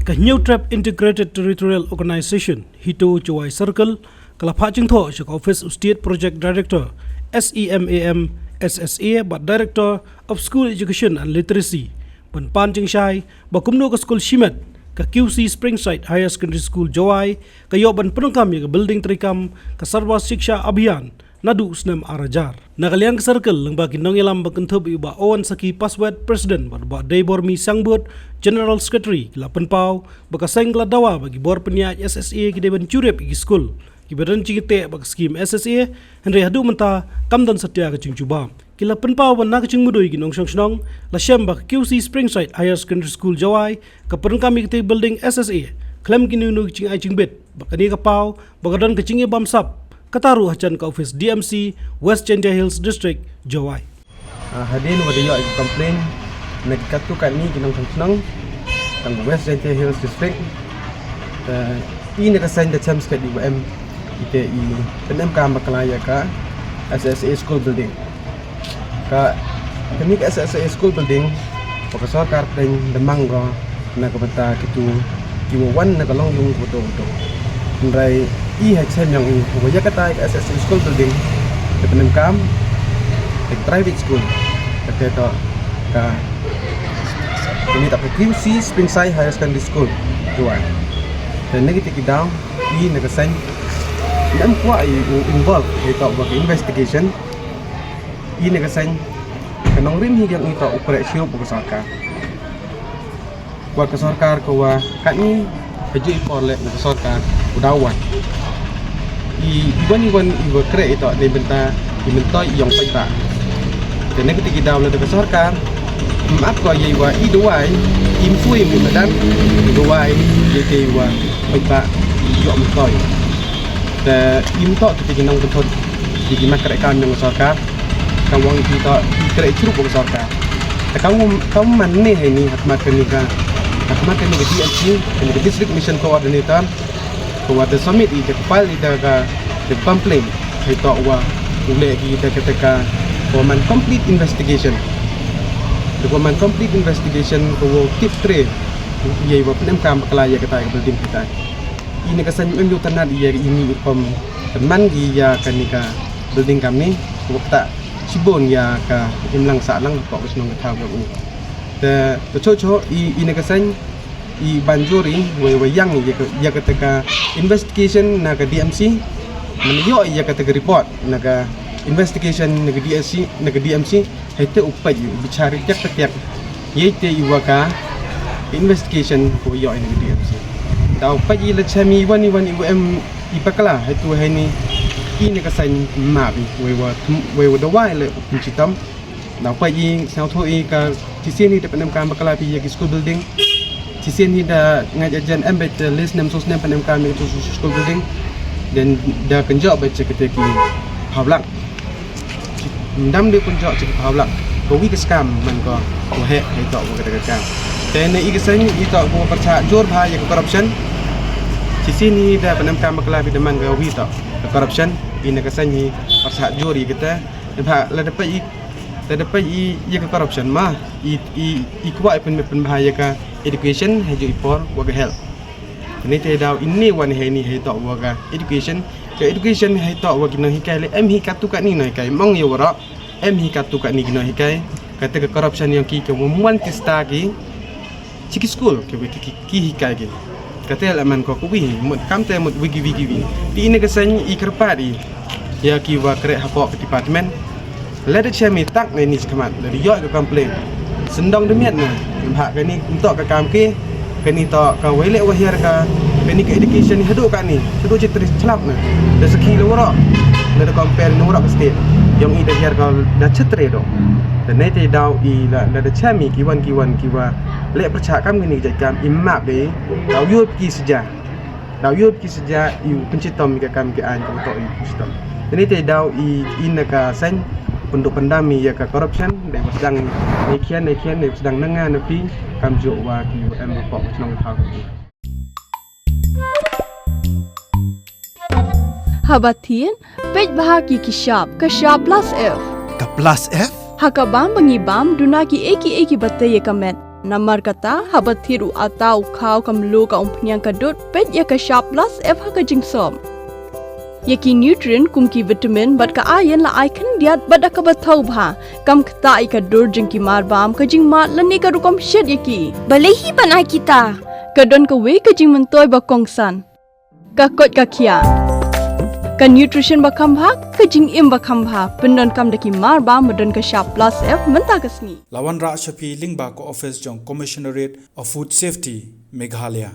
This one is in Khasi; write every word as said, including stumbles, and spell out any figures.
Ka Hynñiewtrep Integrated Territorial Organization, HITO Jowai Circle, ka la phah jingthoh sha ka Office of State Project Director, SEMAM, SSA, bad Director of School Education and Literacy, ban pan jingshai ba kumno ka skul shimet, ka QC Springside Higher Secondary School Jowai, ka ïoh ban pyndonkam ïa ka building treikam ka Sarva Shiksha Abhiyan naduh u snem ar hajar. Na ka liang ka circle, lyngba ki nongïalam ba kynthup ïa u Bah Owen Saki Paswet, President, bad u Bah Deibormi Sangbut, General Secretary, ki la pynpaw ba ka seng ka la dawa ba ki bor pynïaid SSA ki dei ban jurip ïa ki skul kiba don jingteh bad ka skim SSA, hynrei haduh mynta kam don satia ka jingjubab. Ki la pynpaw ba na ka jingmudui ki nongshong shnong la shem ba ka QC Springside Higher Secondary School Jowai ka pyndonkam ïa katei building SSA khlem kino kino ki jingai jingbit, bad kane ka paw ba ka don ka jingïabam sap kata ruh hajan ka office DMC, West Jaintia Hills District, Jowai. Ah, hadien ba da ïoh ïa ka complain na ki katto katne ki nongshong shnong tang West Jaintia Hills District, te i na ka seng da chem skhem ïa u em ite i pynemkam bakla ïa ka SSA school building. Ka, kane ka SSA school building, ba ka sorkar pdeng da mang ko na ka bynta kitu kiwa wan na ka longyung kiwa to kiwa to. Hynrei i ha chem ïong i wa ïa kata ka SSA school building ka pynemkam ka private school, kata to ka, kane to ka QC Springside Higher Secondary School, Jowai. Te na kita ki daw i na ka seng ngam kwah i u involve ha ito wa ka investigation. I na ka seng ka nongrim hi ïong i to u kreh shirup wa ka sorkar. Wa ka sorkar ka wa katni ka ju i por leh na ka sorkar u daw wan. I, i wan i wan i wa kreh ito na bynta i myntoi i ïong paidbah. Te na kita ki daw lada ka sorkar ym ap ko ïa i wa i dawai, i myntoi i madan i dawai ïa i wa paidbah i ïoh myntoi. Te i myntoi kita ki nongpynthut ki, ki mat kreh kam ïong ka sorkar. Ka wang ki to i kreh chirup wa ka sorkar. Te ka wang, ka wang man ne hai ni ha khmat kani ka, ha khmat kani ka DMC, kani ka District Mission Coordinator, ka wa te submit i te ka file i te ka, te complaint. Hai to wa u leh ki te ka, te ka wa man complete investigation. Te wa man complete investigation ka wa tip tre ïa i wa pynemkam bakla ïa kata ka building kita. I na ka seng em ju tynat ïa i ni i rukom tynman ïa kani ka building kamni wa kata shibun ïa ka imlang sahlang ko ka shnong ka thaw ka u. Te, te cho cho i, i na ka seng i ban jur i wa, wa ïang ïa ka, ïa kata ka investigation na ka DMC. Man ïoh ïa kata ka report na ka investigation na ka DSC, na ka DMC. Hai te u peit u bichar ïa ka tiak ïa te i wa ka investigation ko ïoh ïa na ka DMC. Da u peit i la chem i wan i wan i wa em i bakla hai tu hai ni i na ka seng map i wa, wa, wa dawai le u chitom. Da u peit i sngewthuh i ka chisien hi da pynemkam bakla phi ïa ki school building. Chisien hi da ngait ajan em beit list nem sus nem pynemkam ïa ki school building. Dan da kynjoh beit cha kite ki phaw lak. Ndam de pynjoh cha ki phaw lak. Ka wi ka skam man ko wa heh hai to wa kata ka kam. Te ne i ka seng i to wa pyrchah jur bha ïa ka corruption. Chisien hi da pynemkam bakla phi da man ka wi to ka corruption. I na ka seng i pyrchah jur ïa kata. Bha la da peit i, la da peit i ïa ka corruption ma i, i, i kwah i pyn, pynbha ïa ka education ha ju i por wa ka health. Ni te daw i ni wan hai ni hai to wa ka education. Ka education hai to wa ki nonghikai le em hi katu kani nonghikai mong ïa waroh. Em hi katu kani ki nonghikai. Kata ka corruption ïong ki ka wa mwan ki star ki. Chi ki school ki, ki, ki, ki hikai ki. Kata la man ko ku wi mut kam te mut wi ki wi ki wi. Ti i na ka seng i kyrpad i ïa ki wa kreh hapoh ka department. La da chem i tak na ni chi khmat la da ïoh ka complain. Sendong da miet na bha kani ntok ka kam ki. Kani to ka wei le wa hiar ka, kani ka education haduh kani haduh chi tri chlap na. Da sakhi la waroh. La da compare na waroh ka state ïong i da hiar ka da chi tri do. Da nei te daw i la, la da chem i ki wan ki wan ki wa leh pyrchah kam kini ki jait kam i map de. Daw ïoh ki saja. Daw ïoh ki saja i u pynchitom i ka kam ki aiñ ka u toh i u pynchitom. Kini te daw i, i na ka seng pynduh pyndam i ïa ka corruption dei wa sdang nei khian nei khian dei wa sdang na nga na phi kam ju wa ki u em hapoh ka chnong thaw. Haba thin, peit bha ki ki shap, ka shap plus F. Ka plus F? Ha ka bam ba ngi bam, duna ki ei ki ei ki ba tei ïa ka met. Namar kata, haba thied u atta, u khaw, ka mluh, ka umphniang, ka dud, peit ïa ka shap plus F ha ka jingsop. Ïa ki nutrient kum ki vitamin bad ka iron la ai khyndiat bad da kaba thaw bha. Kam ktah ïa ka dur jong ki marbam, ka jingmad lane ka rukom shet ïa ki. Balei hi ban ai kita? Ka don kawei ka jingmyntoi ba kongsan. Ka koit ka khiah. Ka nutrition ba kham bha, ka jingim ba kham bha. Pyndonkam da ki marbam ba don ka shap plus F mynta ka sngi. La wanrah sha phi lyngba ka office jong Commissionerate of Food Safety, Meghalaya.